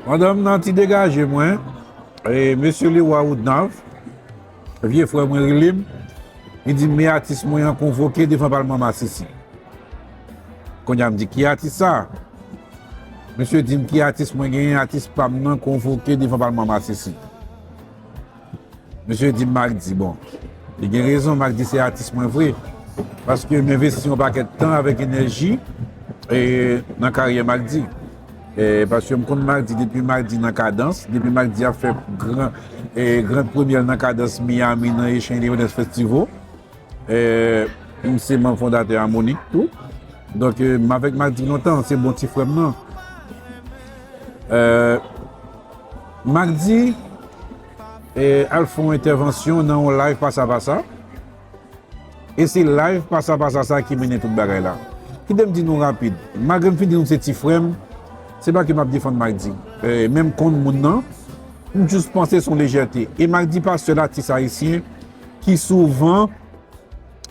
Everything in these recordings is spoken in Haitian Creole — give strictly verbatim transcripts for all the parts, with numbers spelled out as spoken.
Pandan m nan ti degaje mwen, e, mesye Leroy Woodnav, vye frè mwen rele m, li di m, men atis mwen an konvoke devan palman masisi. Kounye a m di, ki atis sa? Mesye di m, ki atis mwen genyen, atis pa m nan konvoke devan palman masisi. Mesye di m Mack D, bon, li gen rezon, Mack D se atis mwen vre. Paske m envesti yon pakèt tan avèk enèji e, nan karyè Mack D. E, paske m konn Mack D depi Mack D nan Kadans, depi Mack D ap fè gran, e, gran premyè nan Kadans Miami nan Haitian Independence Festival. E, m se manm fondatè Harmonik tou. Donk, e, m avèk Mack D lontan, se bon ti frè m nan. E, Mack D, e, al fè yon entèvansyon nan yon live pasa pasa. E se live pasa pasa sa ki mennen tout bagay la. Kite m di nou rapid, malgre m fin di nou se ti frè m, se pa ke m ap defann Mack D. E, men m konn moun nan, m jis panse se yon lejète. E Mack D pa sèl atis ayisyen ki souvan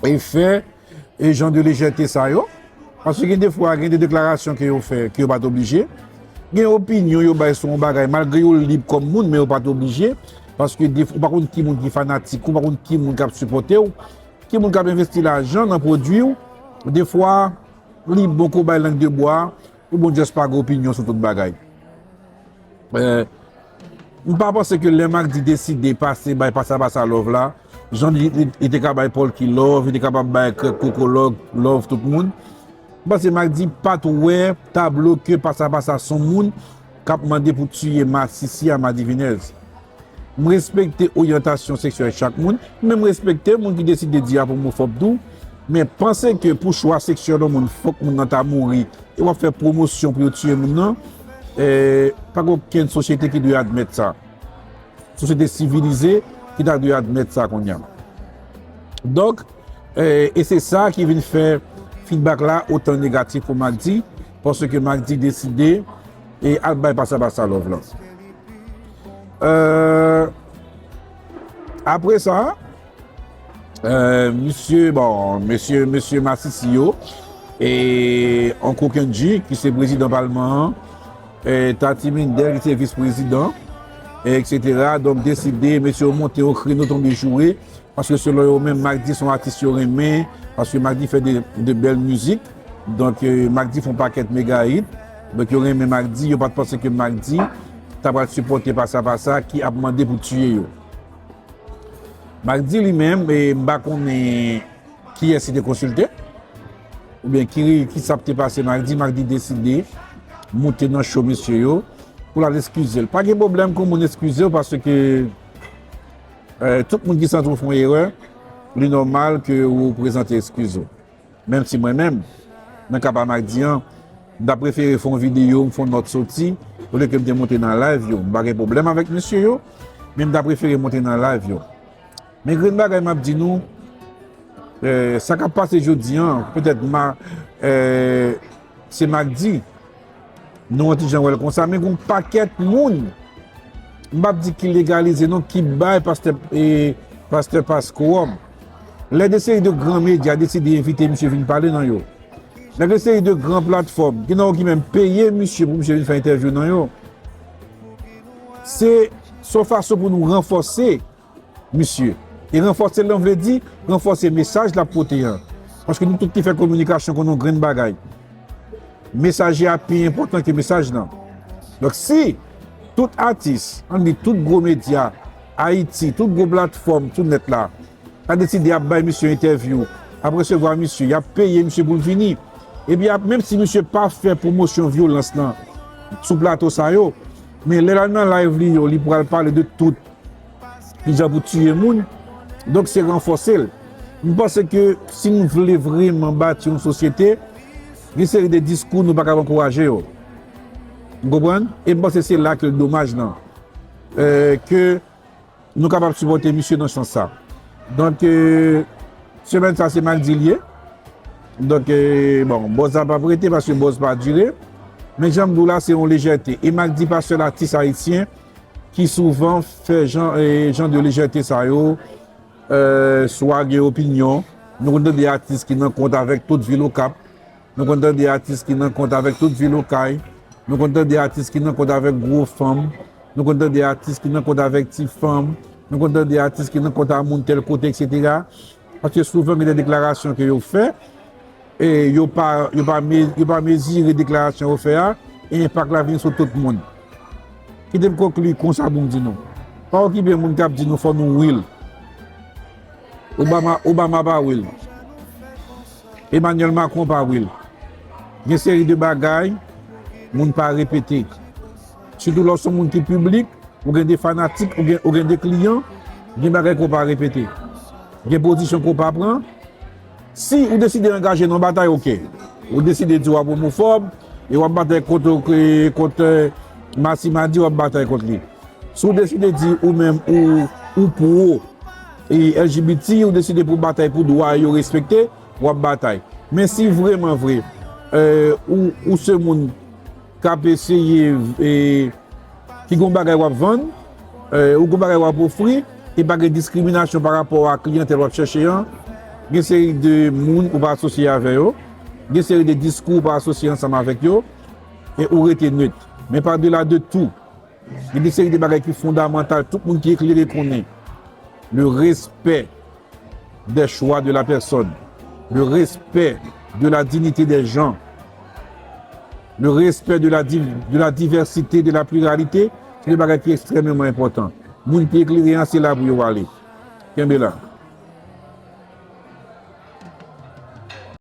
e fè e jan de lejète sa yo. Paske gen de fwa, gen de deklarasyon ke yo fè, ke yo pa t oblije. Gen opinyon yo bay sou yon bagay, malgre yo lib kòm moun, men yo pa t oblije. Paske de, ou pa konn ki moun ki fanatik ou, ou pa konn ki moun k ap sipòte w, ki moun k ap envesti lajan nan pwodui w. De fwa, li bon ke w bay lang de bwa, pou moun just pa gen opinyon sou tout bagay. Eh, m pa panse ke lè Mack D deside pase bay pasa pasa love la, jan li, li, li te ka bay Polky love, li te kapab bay Krèk Koko love, love tout moun. M panse Mack D pa t wè tablo ke pasa pasa se yon moun k ap mande pou tiye masisi a madivinèz. M respekte oryantasyon seksyèl chak moun, men m respekte moun ki deside di ap omofòb tou. Men panse ke pou chwa seksyèl yon moun, fòk moun nan ta mouri, e w ap fè pwomosyon pou yo tiye moun nan, eh, pa gen okenn sosyete ki dwe admèt sa. Sosyete sivilize ki ta dwe admèt sa kounye a. Donk, eh, e se sa ki vin fè feedback la otan negatif pou Mack D, paske Mack D deside e al bay pasa pasa love la. Eh, apre sa, eh, misye, bon, mesye, mesye masisi yo, e Uncle Kendji, ki se prezidan palman an, e Tati Mindel, ki se vis prezidan, e etsetera. Donk, deside, mesye yo monte yon kreno tonbe joure, paske selon yo menm, Mack D se yon atis yo renmen, paske Mack D fè de, de bèl mizik. Donk, eh, Mack D fè yon pakèt mega hit. Donk, yo renmen Mack D, yo pa t panse ke Mack D ta pral sipòte pasa pasa ki ap mande pou tiye yo. Mack D li menm, eh, m pa konnen kiyès li te konsilte, oubyen ki, ki sa k te pase Mack D, Mack D deside moute nan cho mesye yo pou l al eskize l. Pa gen pwoblèm ke yon moun eskize w, paske, eh, tout moun ki santi w fè yon erè, li nòmal ke ou prezante eskiz ou. Menm si mwen menm, nan ka pa Mack D an, m ta prefere fè yon videyo, m fè yon nòt soti, olye ke m te monte nan live yo. M pa gen pwoblèm avèk mesye yo, men m ta prefere monte nan live yo. Men grenn bagay m ap di nou, eh, sa k ap pase jodi an, petèt ma, eh, se Mack D, nou yon ti jan wè l konsa, men gen yon pakèt moun, m p ap di ki legalize non, ki bay pastè, e, pastè pas kowòm. Lè de seri de gran medya deside envite misye vin pale nan yo, lè de seri de gran platfòm, gen nan yo ki menm peye misye pou misye vin fè entèvyou nan yo, se, se yon fason pou nou ranfòse misye. E ranfòse l lan vle di ranfòse mesaj l ap pote an. Paske nou tout ki fè kominikasyon konn yon grenn bagay. Mesaje a pi enpòtan ke mesaj lan. Donk, si tout atis, ann di tout gwo medya Ayiti, tout gwo platfòm sou nèt la, ta deside ap bay misye entèvyou, ap resevwa misye, y ap peye misye pou l vini. Epi ap, menm si misye pa fè pwomosyon vyolans lan sou plato sa yo, men lè l al nan live li yo, li pral pale de tout kijan pou tiye moun. Donk, se ranfòse l. M panse ke si nou vle vrèman bati yon sosyete, gen seri de diskou nou pa kab ankouraje yo. Ou konprann? E m panse se la ke l domaj lan. Eh, ke nou kapab sipòte misye nan sans sa. Donk, eh, semèn sa, se Mack D li ye. Donk, eh, bon, buzz la p ap rete paske buzz pa dire. Men jan m di w la, se yon lejète. E Mack D pa sèl atis ayisyen ki souvan fè jan, eh, jan de lejète sa yo, eh, swa gen opinyon. Nou konn tande atis ki nan kont avèk tout vil Okap. Nou konn tande atis ki nan kont avèk tout vil Okay. Nou konn tande atis ki nan kont avèk gwo fanm. Nou konn tande atis ki nan kont avèk ti fanm. Nou konn tande atis ki nan kont a moun tèl kote, etsetera. Paske souvan gen de deklarasyon ke yo fè, e yo pa, yo pa, me- yo pa mezire deklarasyon yo fè a, e enpak la vin sou tout moun. Kite m konkli konsa pou m di nou. Pa okipe moun k ap di nou fò nou real. Obama, Obama pa real. Emmanuel Macron pa real. Gen seri de bagay, moun pa repete. Sitou lè w se yon moun ki piblik, ou gen de fanatik, ou gen, ou gen de kliyan, gen bagay ke w pa repete. Gen pozisyon ke w pa pran. Si ou deside angaje nan batay, oke. Ou deside di w ap omofòb, e w ap batay kont, kont, eh, Massimadi, w ap batay kont li. Si w deside di ou menm ou, ou pro e L G B T, ou deside pou batay pou dwa yo respekte, w ap batay. Men si vrèman vre, eh, ou, ou se moun k ap eseye, eh, ki gon bagay w ap vann, eh, ou gon bagay w ap ofri, e pa gen diskriminasyon pa rapò a kliyantèl w ap chèche an, gen seri de moun ou pa asosye avè yo, gen seri de diskou ou pa asosye ansanm avèk yo, e ou rete net. Men pa dela de tou, gen de seri de bagay ki fondamantal, tout moun ki eklere konnen. Le respect des choix de la personne, le respect de la dignité des gens, le respect de la, div- de la diversité, de la pluralité, se de bagay ki ekstrèmeman enpòtan. Moun ki eklere an, se la pou yo ale. Kenbe la.